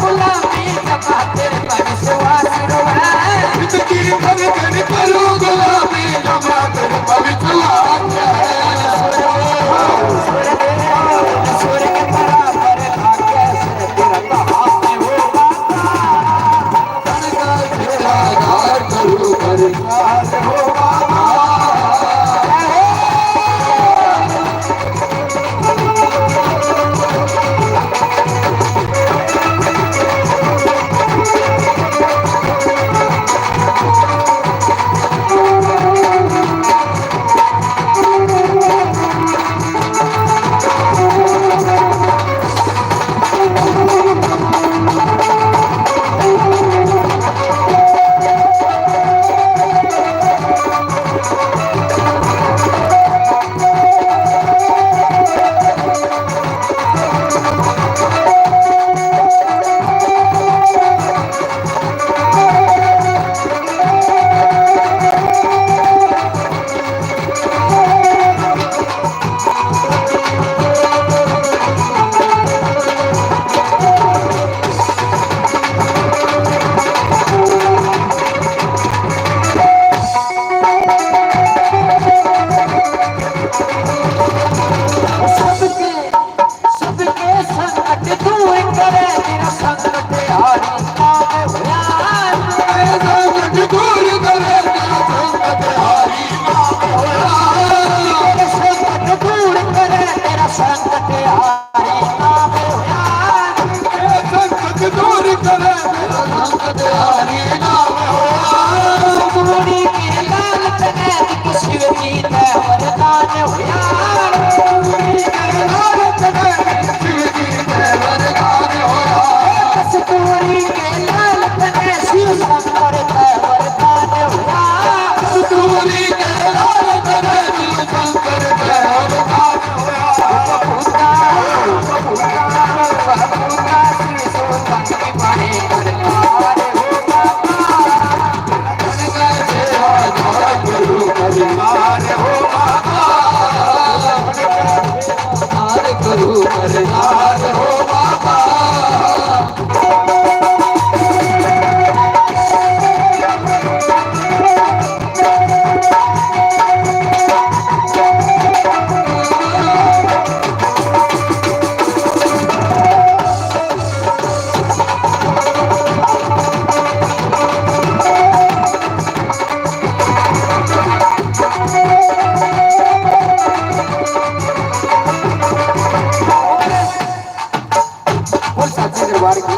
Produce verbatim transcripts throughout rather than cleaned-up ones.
गुलामी जमा तेरे पर विश्वास रोवे। जिंदगी भर कर करूं गुलामी जमा तेरे पर विश्वास। स्वर्ग, स्वर्ग बराबर लागे से तेरा कहा होगा। सबके, सबके संकट दूर करे, तेरा संकट हारी नाम होया। तेरा संकट दूर करे, तेरा संकट हारी नाम होया। तेरा संकट दूर करे, तेरा संकट हारी नाम होया। तेरा संकट दूर करे, तेरा संकट हारी नाम होया। कस्तूरी के लाल तने शिव जी ने वरदान होया। कस्तूरी के लाल तने शिव जी ने वरदान होया। कस्तूरी के लाल तने शिव शंकर ने वरदान होया। कस्तूरी के लाल तने शिव शंकर ने वरदान होया। बबूता, बबूता, बबूता, शिव शंकर की बड़ी दरबार हो बाबा। बोल साचे दरबार की।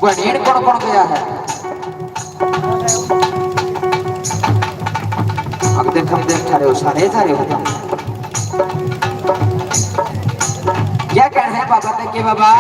बनेड़ कौन कौन गया है? अब देख, हम देख, थारे हो, सारे, सारे हो। क्या कहना है बाबा तक के बाबा?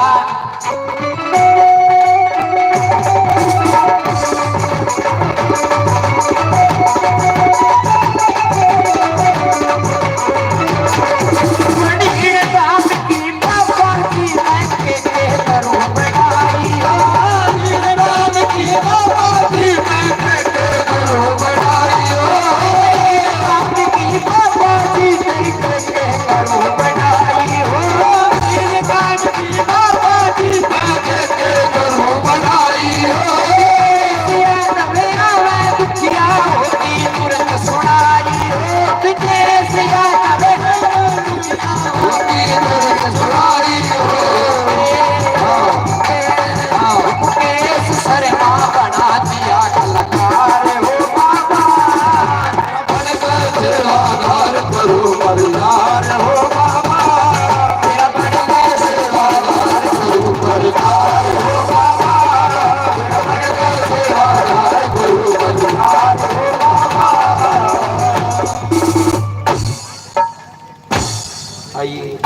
आइए।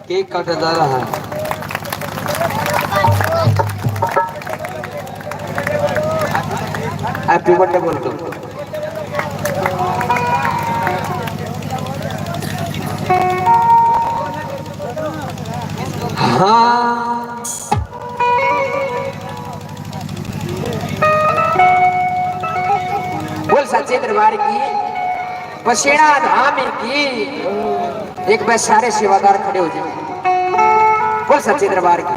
केक काटा जा रहा है। हैप्पी बर्थडे बोल दो। हाँ। बोल सच्चे दरबार की, पसेना धाम की। एक बार सारे सेवादार खड़े हो जाओ। सच्चे दरबार की।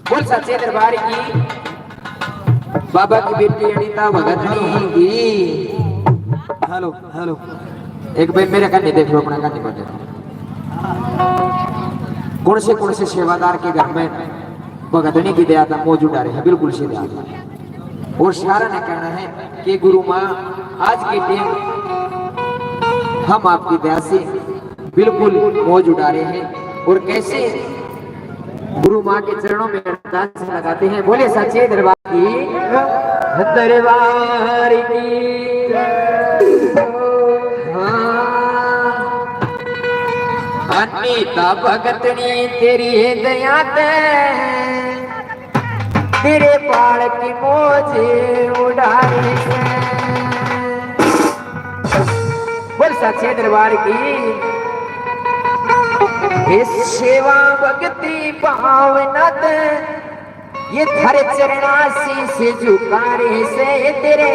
बोल सच्चे दरबार की। बाबा की बेटी अनिता भगतनी की। Hello, hello. एक भाई मेरे कान्नी देख लो, अपना कान्नी को देखो। कौन से, कौन से सेवादार के घर में भगतनी की दया था मौजूद आ रहे हैं, बिल्कुल सीधे आ रहे हैं। और सारा ने कहना है कि गुरु माँ, आज के दिन हम आपकी दया से बिल्कुल मौज उड़ा रहे हैं। और कैसे गुरु माँ के चरणों में अरदास लगाते हैं। बोले सच्चे दरबार की, दरबार की। हाँ। अनिता भगतनी तेरी दया ते, तेरे बाल की मौज उड़ाए से। बोल सच्चे दरबार की। हे सेवा भक्ति भावना ते, ये थारे चरणा शीश झुकारे से, तेरे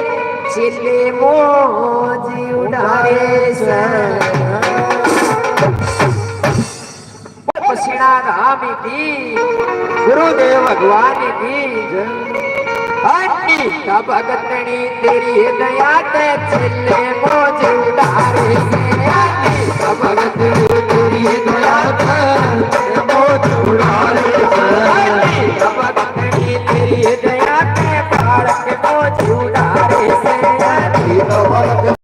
चेले मौज उड़ारे से। पसीना धाम की, गुरुदेव भगवान की। अनिता भगतनी तेरी दया ते चेले मौज उड़ारे से। अनिता भगतनी तेरी दया ते मौज उड़ारे से। अनिता भगतनी तेरी दया ते बालक मौज उड़ारे से। अनिता भगत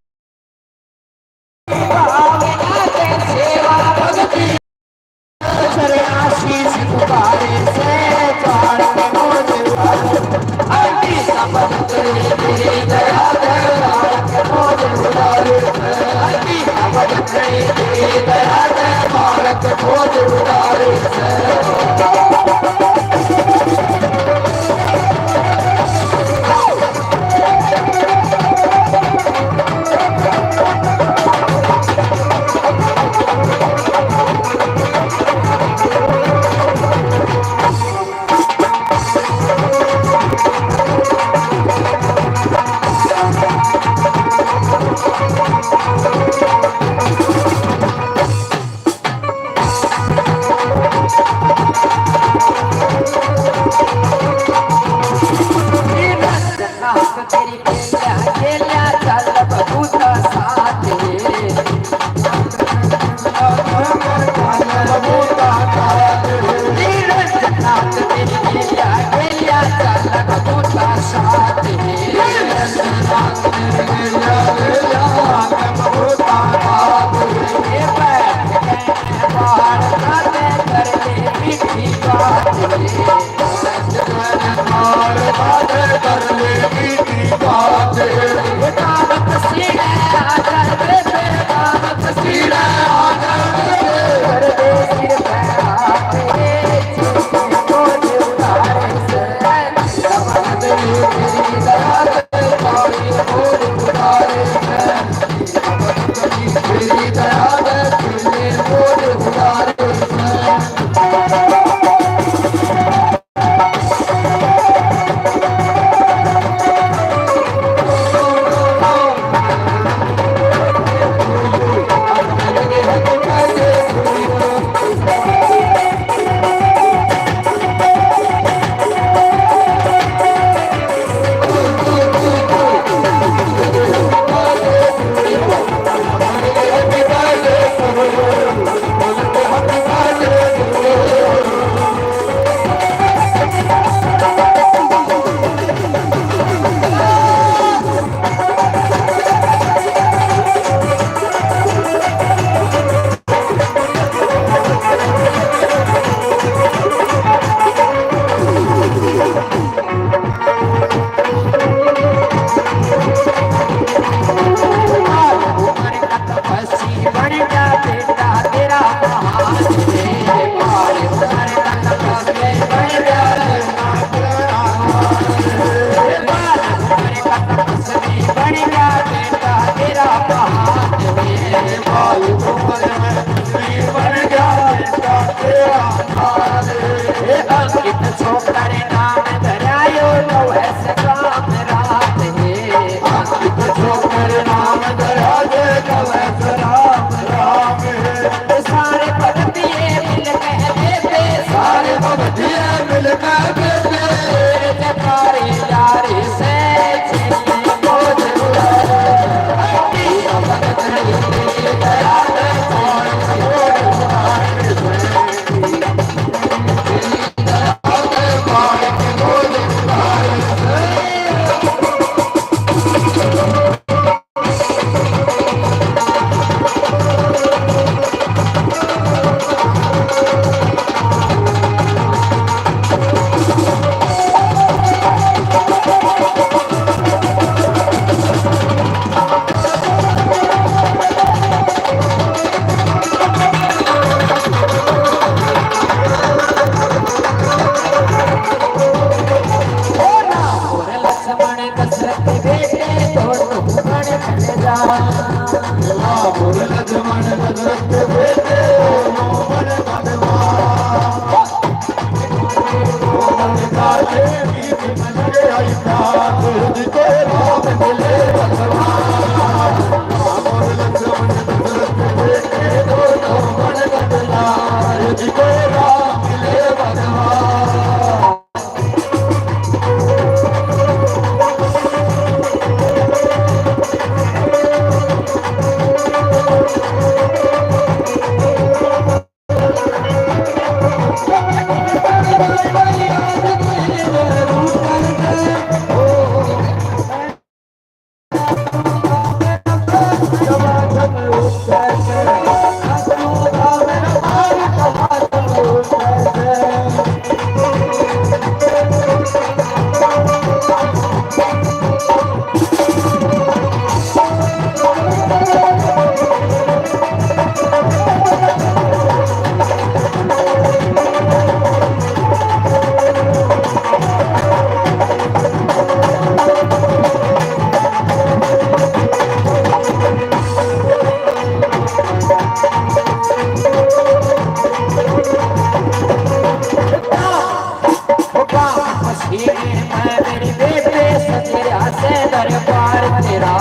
मशीन में मेरी बेबे सजरा से दरबार तेरा।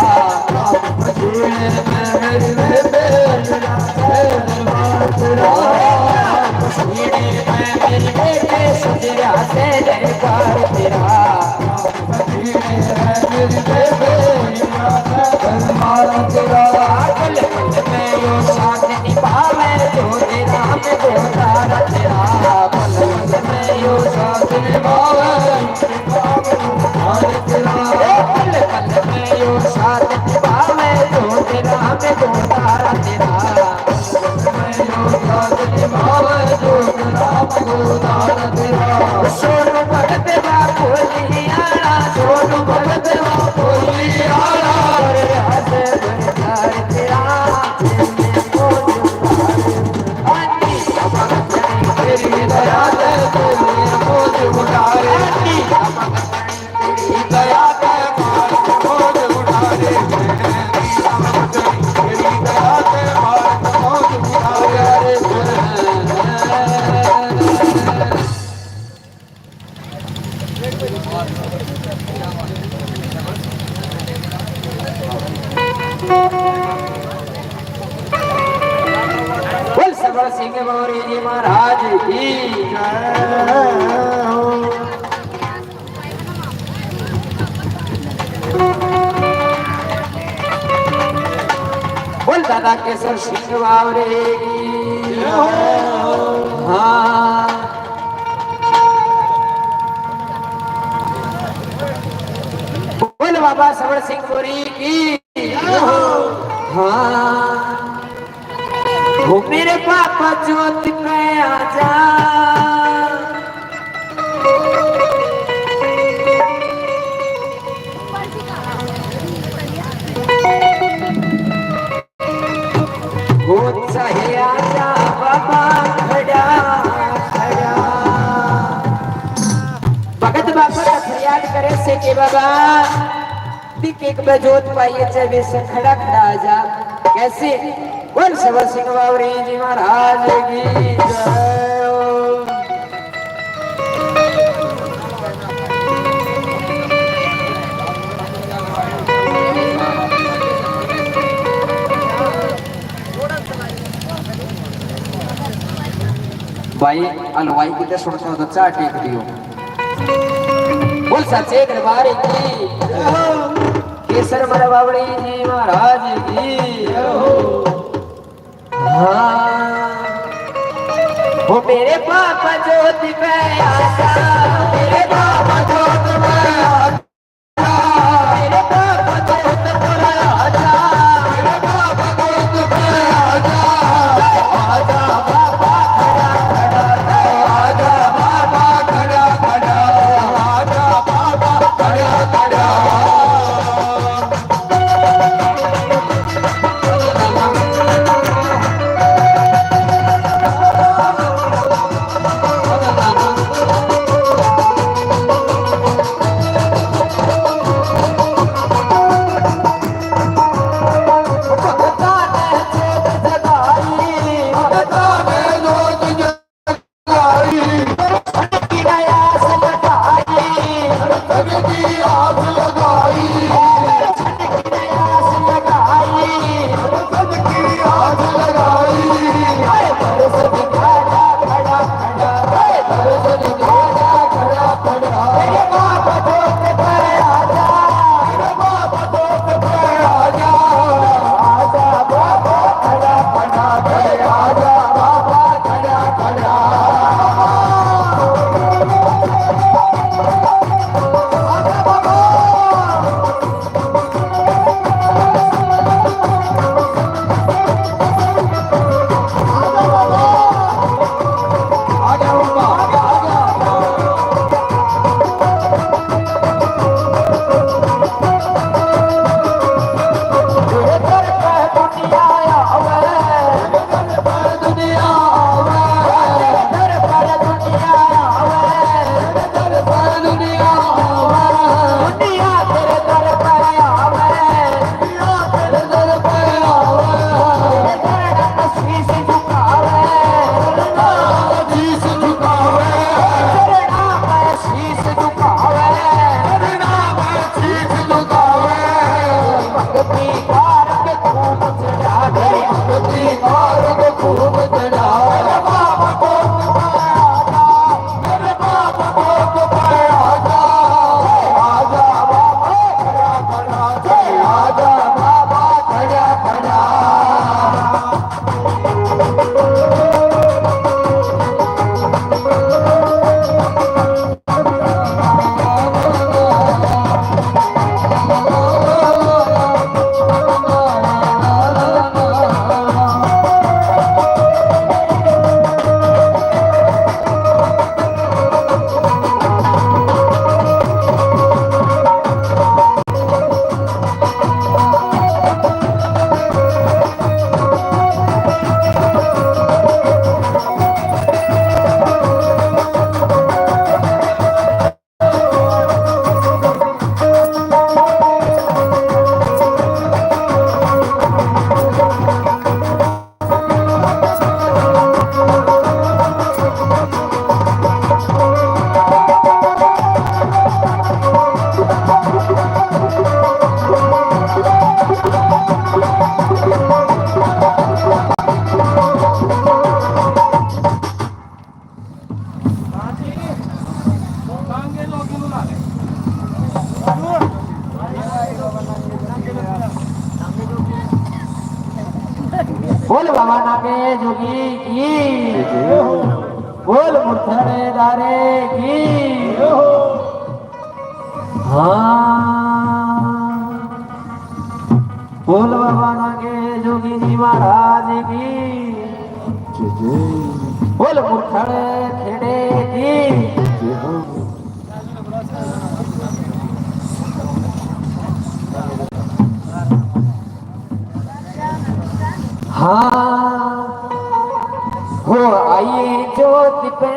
मशीन में मेरी बेबे सजरा से दरबार तेरा। मशीन में मेरी बेबे सजरा से दरबार तेरा। बोल सरवर सिंह बावरी जी महाराज की जय हो। बोल दादा केसर सिंह बावरे की। हाँ। बोल बाबा सबर सिंह बोरी की। हाँ। वो मेरे पापा जोत पे आजा। वो चाहे आजा बाबा खड़ा, खड़ा। भगत बाबा का फरियाद करे से के बाबा, दिख एक बजोत पाइए, चाहे से खड़ा खड़ा आ जा। कैसे? बोल सबर सिंह बावरी जी महाराज की जय हो। भाई, हलवाई की तो सुनता हो तो चाय टेक दियो। बोल सच्चे दरबार की, केसर मर बावड़ी जी महाराज की। हाँ। वो मेरे पापा जोत पे आजा, मेरे पापा जोत पे आजा। बोल बाबा नागे जोगी की, बोल मुरथड़े दारे की। हाँ, बोल बाबा नागे जोगी जी महाराज की। बोल मुरथड़ खेड़े की। हाँ, हो आई जोत पे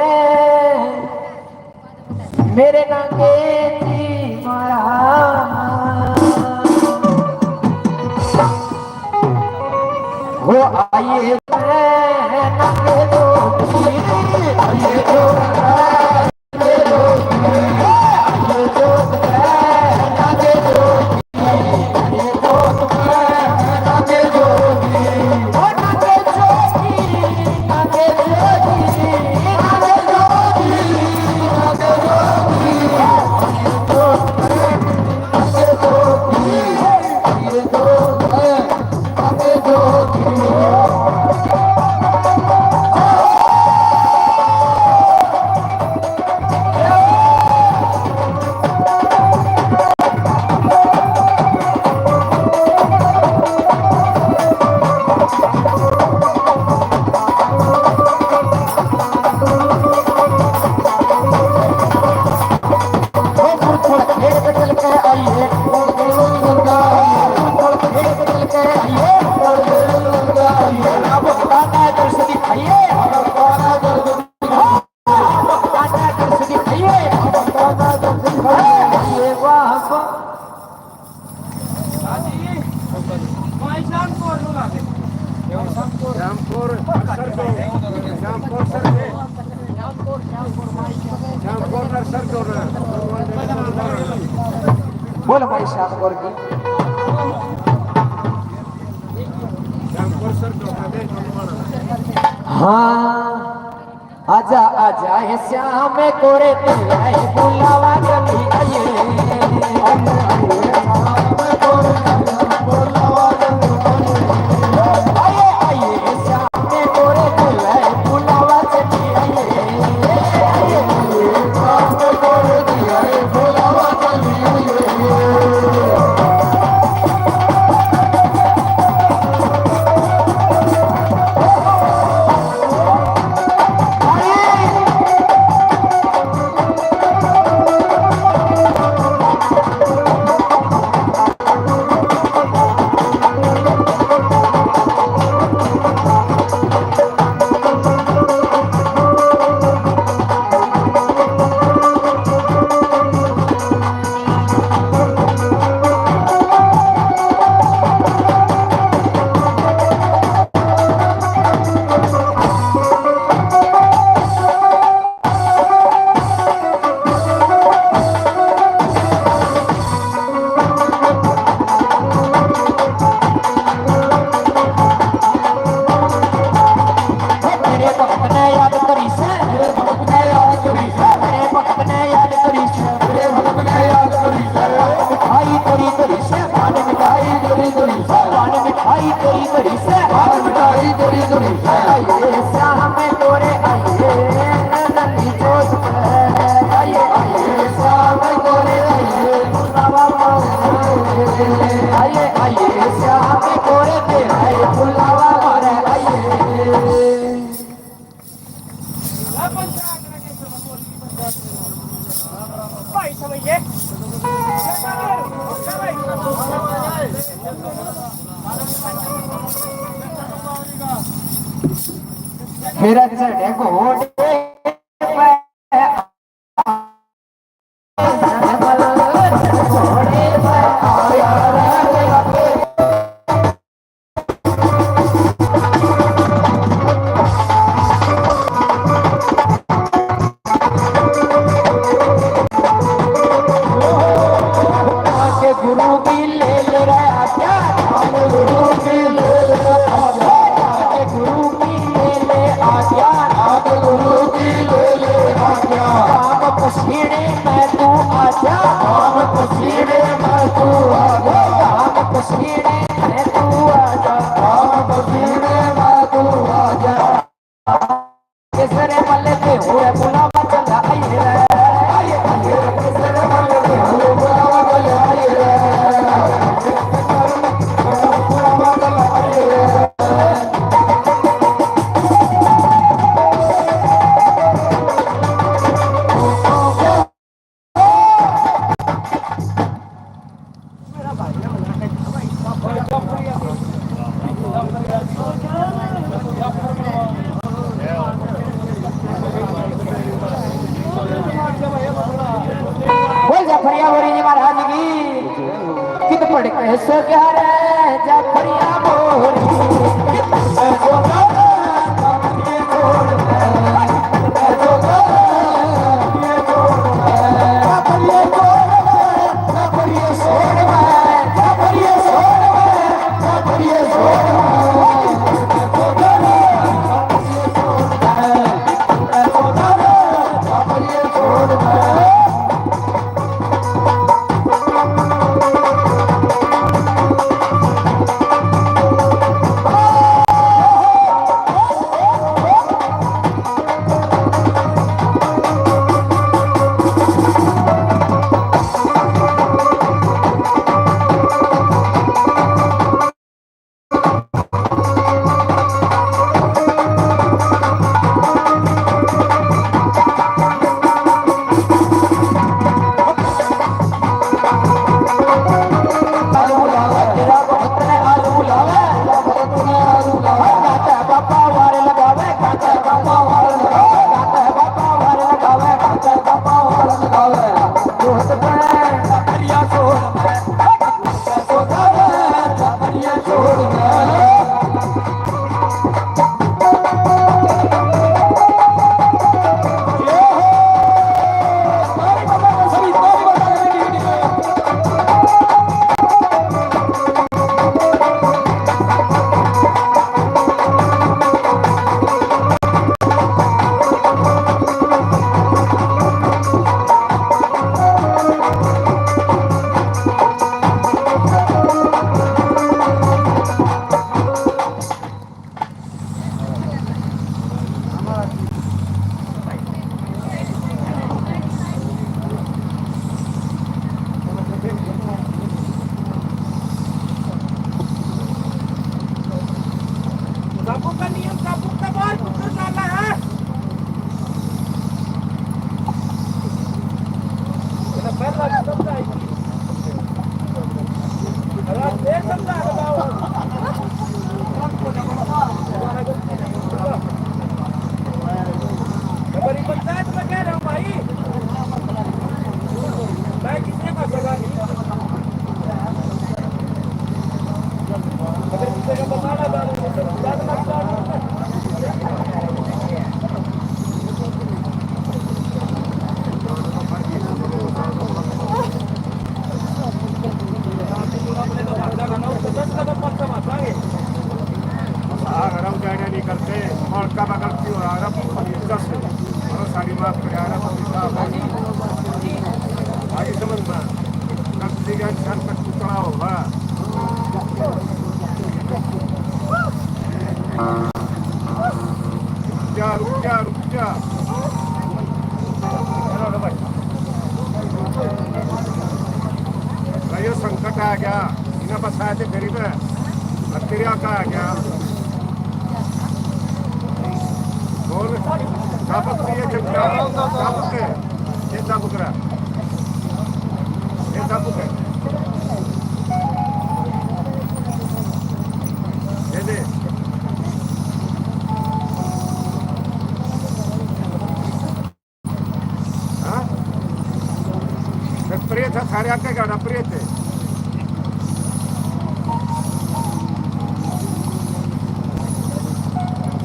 मेरे नागे जी महाराज। हो आइए, नागे जोगी, आइए जोगी। बोलो भाई श्यामपुर की। हाँ, आजा आजा हे श्याम कोरे तेरा बुलावा जल्दी आइए। मेरा जैसा ढेंग हो के गुरु की ले ले रे आज्ञा, गुरु की ले ले रे आज्ञा, गुरु की ले ले आज्ञा, गुरु की ले ले आज्ञा। काम पसीने में तू आजा, काम पसीने में तू आजा, काम पसीने में तू आजा, काम पसीने में तू आजा। केसरे मल्ले ते हुए बुलावा चला आई रे। केसरे मल्ले ते हुए बुलावा चला आई रे। बोल जाफरिया बोरी जी महाराज की। कित पड़ के सो गया रे जाफरिया बोरी। रुक जा, रुक जा, रुक जा। भाई, यो संकट आ गया, इन्हें बसाया थे गरीब है, अब तेरे का आ गया। बोल, साबत नहीं है, चुप कर, साबत है। ये दबक रहा, ये दबक है। ये दे। कार्य आगे गाड़ा प्रेत है।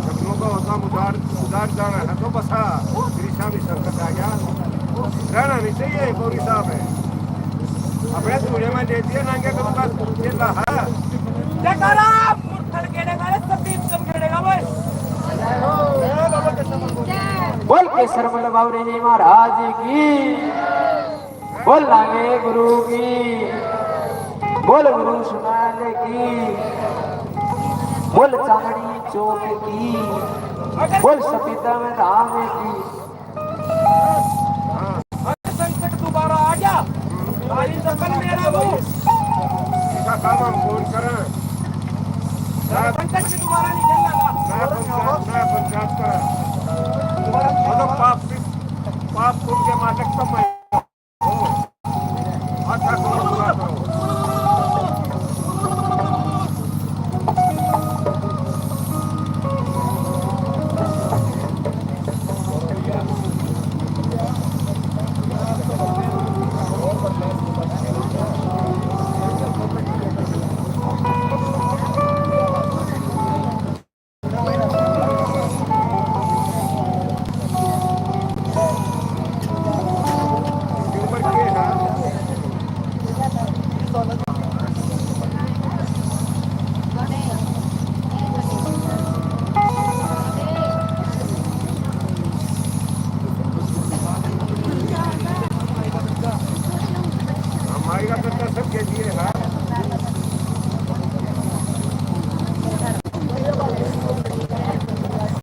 जब लोगों का होता उधार, उधार जाना है तो बसा, श्री श्याम ही संकट आ गया। रहना नहीं चाहिए पौरी साहब है। अपने धूड़े में दे दिए, नांगे करूँगा, ये रहा। जयकारा, पुरखड़ केड़ेगा रे, सब दीप सब केड़ेगा भाई। बोल केसर मल बावरे जी महाराज की। बोल लागे गुरु की, बोल गुरु सुनाले की, बोल चांदनी चौक की, बोल सपीता में धाम की। अरे संकट दोबारा आ गया, भारी जंगल में रहूं। इसका काम हम कौन करें? संकट के दोबारा नहीं